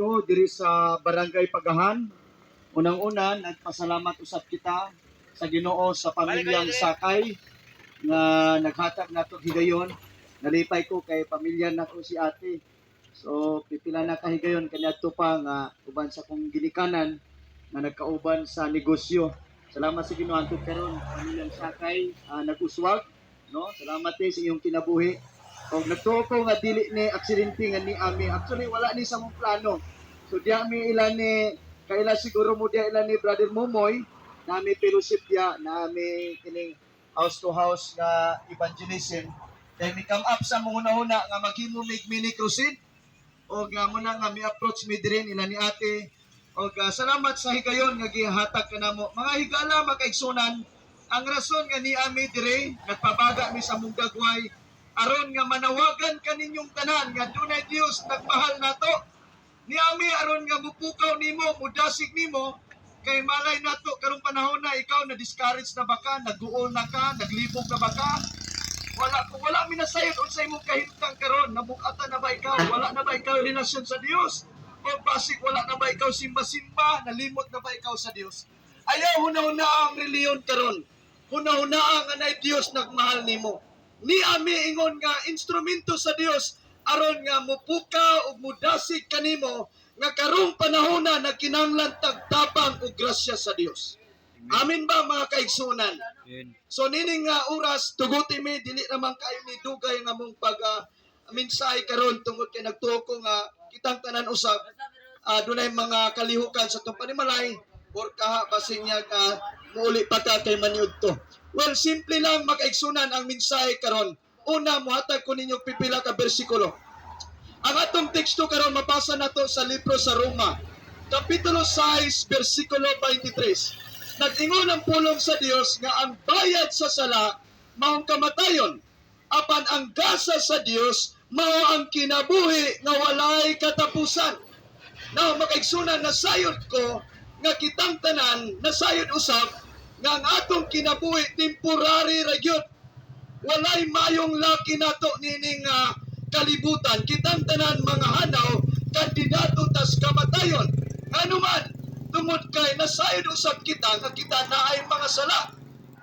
adto diri sa Barangay Pagahan. Unang-una, nagpasalamat usab kita sa Ginoo sa pamilyang Sakay nga naghatag nato higayon. Nalipay ko kay pamilya nako si ate. So pipila na kahigayon kaniadto pa nga uban sa kong ginikanan nga nagkauban sa negosyo. Salamat sa Ginoo antud karon pamilyang Sakay nag-uswag, no? Salamat eh sa iyong kinabuhi. Og nagtuo ko nga dili ni aksidente nga ni ami. Actually, wala ni sa mong plano. So diya mi ila ni kaila siguro mo diya ila ni Brother Momoy nami fellowship diya nami kining house to house nga evangelism. Kay mi come up sa mong una-una nga maghimo mig mini crusade og muna nga mi approach mi diri nila ni ate og salamat sa higayon nga gihatag kanamo. Mga higala, makaigsunan, ang rason nga ni ami dire nagpabaga mi sa mong dagway aron nga manawagan kaninyong tanan nga dunay Dios nagmahal nato. Ni ami aron nga mupukaw nimo, mudasig nimo, kay malay nato karong panahon na ikaw na discourage na ba ka, naguol na ka, naglibog na ba ka, wala kung wala mi nasayod unsay imong kahimtang karon, nabukatan na ba ikaw, wala na ba ikaw relasyon sa Dios, o basig wala na ba ikaw simba-simba, nalimot na ba ikaw sa Dios? Ayaw huna-huna ang reliyon karon, huna-huna ang anay Dios nagmahal nimo. Ni ami ingon nga instrumento sa Dios aron nga mupuka ug mudasig kanimo nga karong panahona nagkinahanglan tagtabang ug grasya sa Dios. Amin ba, mga kaigsunan? Amen. So nining nga oras tuguti mi, dili naman kayo ni dugay nga mong pag mensahe karon tungod kay nagtuo ko nga kitang tanan usab dunay mga kalihukan sa atong panimalay or kaha basin niya ka muuli pa ka kay maniud to. Well, simple lang, makaigsunan, ang mensahe karon. Una, muhatag ko ninyo pipila ka bersikulo. Ang atong teksto karon mabasa nato sa libro sa Roma, Kapitulo 6, bersikulo 23. Nag-ingon ang pulong sa Dios nga ang bayad sa sala maong kamatayon. Apan ang gasa sa Dios mao ang kinabuhi nga walay katapusan. Now, makaigsunan, nasayod ko nga kitang tanan, nasayod usab nga ang atong kinabuhi temporary ra gyud. Walay mayong laki nato nining kalibutan. Kitang tanan mga hanaw, kandidato tas kamatayon. Ngano man, tungod kay nasayod usab kita nga kita naay mga sala.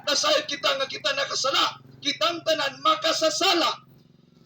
Nasayod kita nga kita nakasala. Kitang tanan makasasala.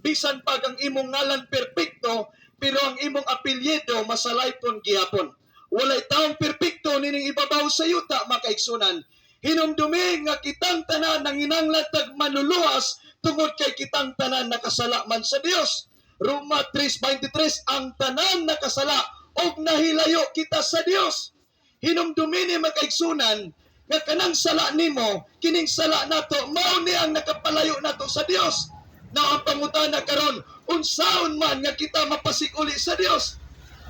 Bisan pag ang imong ngalan perpekto, pero ang imong apelyido masalaypon gihapon. Walay taong perpekto nining ibabaw sa yuta, makaigsunan. Hinumdumi nga kitang tanan nanginanglan tag manluluwas tungod kay kitang tanan nakasala man sa Dios. Roma 3:23, ang tanan nakasala og nahilayo kita sa Dios. Hinumdumi ni, makaigsunan, nga kanang sala nimo, kining sala nato, mao ni ang nakapalayo nato sa Dios. Na ang pangutana karon, unsaon man nga kita mapasig-uli sa Dios?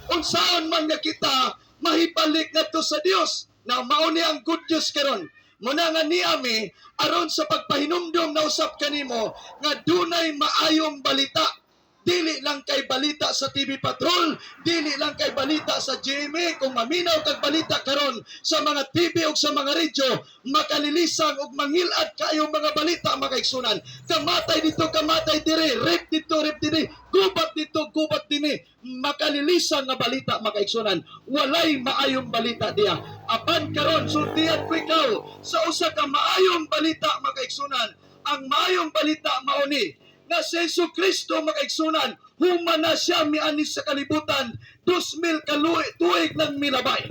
Unsaon man nga kita mahibalik ngadto sa Dios? Na mao ni ang good news karon. Muna nga ni ami aron sa pagpahinumdom na usab kanimo nga dunay maayong balita. Dili lang kay balita sa TV Patrol, dili lang kay balita sa GMA. Kung maminaw kag balita karon sa mga TV ug sa mga radyo, makalilisang ug mangilad kayo mga balita, makaigsunan. Kamatay dito, kamatay dire, rape dito, rape dire, gubat dito, gubat dinhi. Makalilisang nga balita, makaigsunan. Walay maayong balita diya. Apan karon sultian ko ikaw sa usa ka maayong balita, makaigsunan. Ang maayong balita mao ni nga si Jesu Kristo, makaigsunan, human na siya miani sa kalibutan, 2,000 kaluy tuig nang milabay.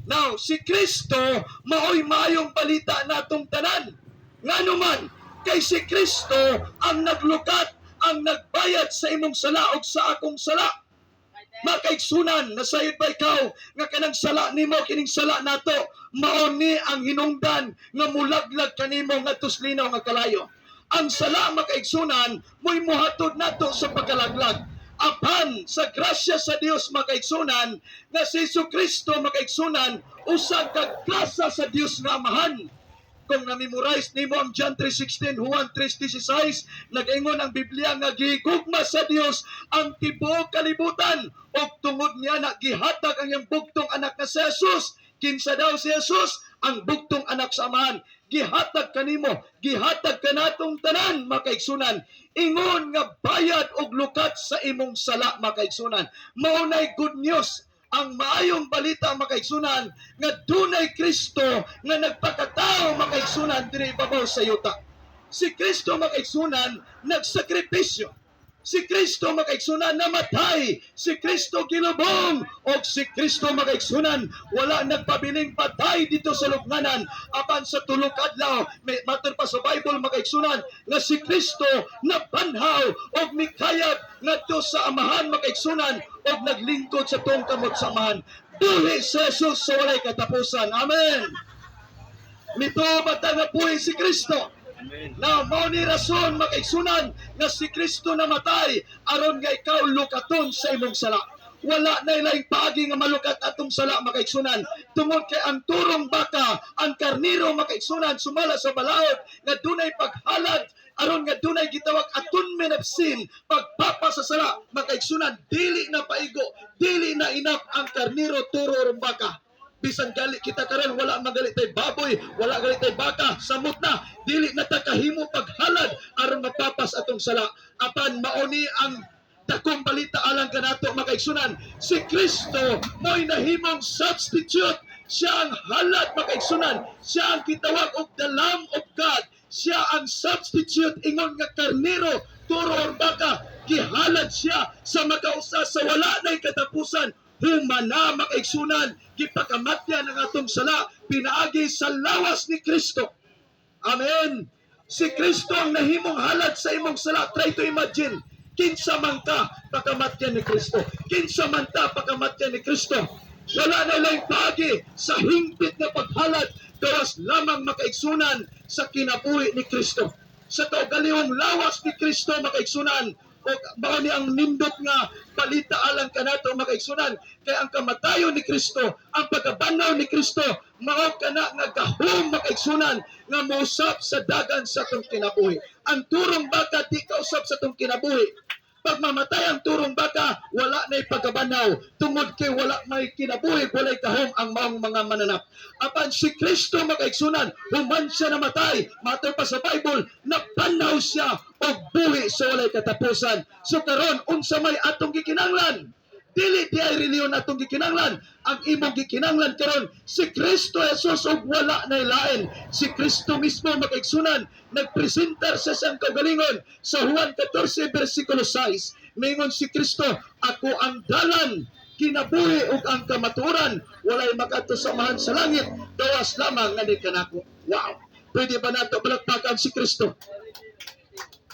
Now, si Kristo maoy maayong balita natong tanan. Ngano man, kay si Kristo ang naglukat, ang nagbayad sa imong sala ug sa akong sala. Makaigsunan, nasayod ba ikaw nga kanang sala nimo, kining sala nato, mao ni ang hinungdan nga mulaglag kanimo ngadto sa linaw nga kalayo? Ang sala, makaigsunan, mo'y muhatod nato sa pagkalaglag. Apan sa grasya sa Dios, makaigsunan, nga si Jesu Kristo, makaigsunan, usa ka grasa sa Dios nga Amahan. Kung na-memorize nimo ang John 3:16, Juan 3:16, nag-ingon ang Biblia nga gigugma sa Dios ang tibuok kalibutan ug tungod niya na gihatag ang iyang bugtong anak na si Jesus. Kinsa daw si Jesus? Ang bugtong anak sa Amahan. Gihatag kanimo, gihatag kanatong tanan, makaigsunan. Ingon nga bayad og lukat sa imong sala, makaigsunan. Mao nay good news. Ang maayong balita, makaigsunan, nga dunay Kristo nga nagpakatao, makaigsunan, diri ibabaw sa yuta. Si Kristo, makaigsunan, nagsakripisyo. Si Kristo, makaigsunan, namatay. Si Kristo gilubong. O si Kristo, makaigsunan, wala nagpabiling patay dito sa lubnganan. Apan sa tulo ka adlaw, may matud pa sa Bible, makaigsunan, nga si Kristo nabanhaw og mikayab ngadto sa Amahan, makaigsunan, og naglingkod sa tuong kamot sa Amahan. Buhi si Jesus sa walay katapusan. Amen. Mituo ba ta nga buhi si Kristo? Now, mao ni rason, makaigsunan, nga si Kristo namatay aron nga ikaw lukaton sa imong sala. Wala na ilaing paagi nga malukat atong sala, makaigsunan. Tungod kay ang turong baka, ang karniro, makaigsunan, sumala sa balaod nga dunay paghalad aron nga dunay gitawag atonement of sin, pagpapas sa sala, makaigsunan, dili na paigo, dili na enough ang karniro, turo or baka. Bisan gali kita karon wala magali tay baboy, wala gali tay baka, samot na dili na ta kahimo paghalad aron mapapas atong sala. Apan mao ni ang dakong balita alang kanato, makaigsunan. Si Kristo mo'y nahimong substitute. Siya ang halad, makaigsunan. Siya ang gitawag og the Lamb of God. Siya ang substitute ingon nga karnero, turo or baka. Gihalad siya sa makausa sa wala na'y katapusan. Humana, makaigsunan, gipakamatyan ang atong sala pinaagi sa lawas ni Kristo. Amen. Si Kristo ang nahimong halad sa imong sala. Try to imagine. Kinsa man ka, pakamatyan ni Kristo. Kinsa man ta, pakamatyan ni Kristo. Wala na lang paagi sa hingpit na paghalad gawas lamang, makaigsunan, sa kinabuhi ni Kristo. Sa kaugalingong lawas ni Kristo, makaigsunan, o mao ni ang nindot nga balita alang kanato, makaigsunan, kay ang kamatayon ni Kristo, ang pagkabanhaw ni Kristo, mao kana nga gahom, makaigsunan, nga mousap sa dagan sa atong kinabuhi. Ang turong baka di kausap sa atong kinabuhi. Pag mamatay ang turong baka, wala na pagkabanhaw. Tungod kay wala may kinabuhi, walay gahom ang maong mga mananap. Apan si Kristo, makaigsunan, human siya namatay, matud pa sa Bible, nabanhaw siya og buhi sa walay katapusan. So karon, unsa may atong gikinanglan? Dili di ay reliyon atong gikinanglan. Ang imong gikinanglan karon si Kristo Jesus ug wala na lain. Si Kristo mismo, makaigsunan, nagpresentar sa siyang kaugalingon sa Juan 14 versikulo 6. Mingon si Kristo, "Ako ang dalan, kinabuhi ug ang kamatuoran. Walay makadto sa Amahan sa langit gawas lamang nga ni kanako." Wow! Pwede ba nato palakpakan si Kristo?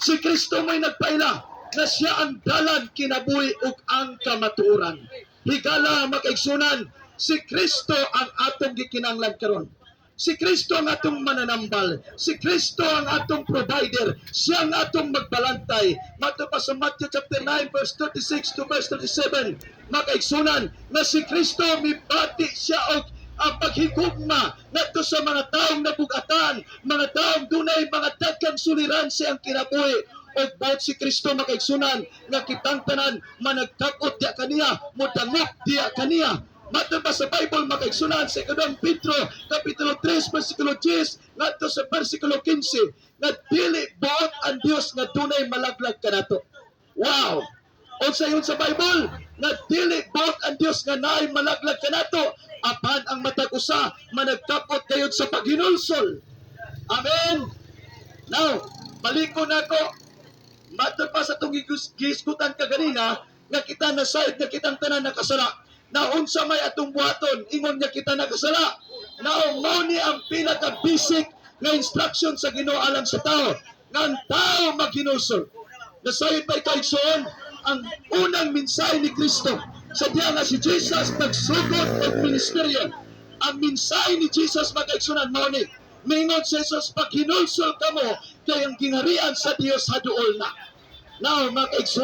Si Kristo may nagpaila na siya ang dalan, kinabuhi ug ang kamatuoran. Higala, makaigsunan, si Kristo ang atong gikinanglan karon. Si Kristo ang atong mananambal. Si Kristo ang atong provider. Siya ang atong magbalantay. Matud pa sa Matthew chapter 9 verse 36 to verse 37, makaigsunan, na si Kristo mibati siya og ang paghigugma ngadto sa mga taong nabugatan, mga taong dunay mga daghang suliran sa iyang kinabuhi. Og buot si Kristo, makaigsunan, nga kitang tanan managkag-ot diya kaniya, modangop diya kaniya. Matod pa sa Bible, makaigsunan, sa ikaduhang Pedro, Kapitulo 3, versikulo 10, ngadto sa versikulo 15, nga dili buot ang Dios nga dunay malaglag kanato. Wow! Unsa yun sa Bible? Nga dili buot ang Dios nga naay malaglag kanato, apan ang matag usa managkapot gayud sa paghinulsol. Amen. Now, baliko nako. Matod pa sa itong gihisgutan kaganina, nga kita nasayod nga kitang tanan nakasala. Na unsa may atong buhaton, ingon nga kita nakasala? Now, mao ni ang pinaka-basic nga instruction sa Ginoo alang sa tao, nga ang tao maghinulsol. Nasayod ba ikaw, igsoon? Ang unang mensahe ni Kristo sa diya nga si Jesus nagsugod og ministeryo. Ang mensahe ni Jesus, mga kaigsunan, mao ni. Mingon si Jesus, "Paghinulsol kamo kay ang gingharian sa Dios haduol na." Now, mga kaigsunan,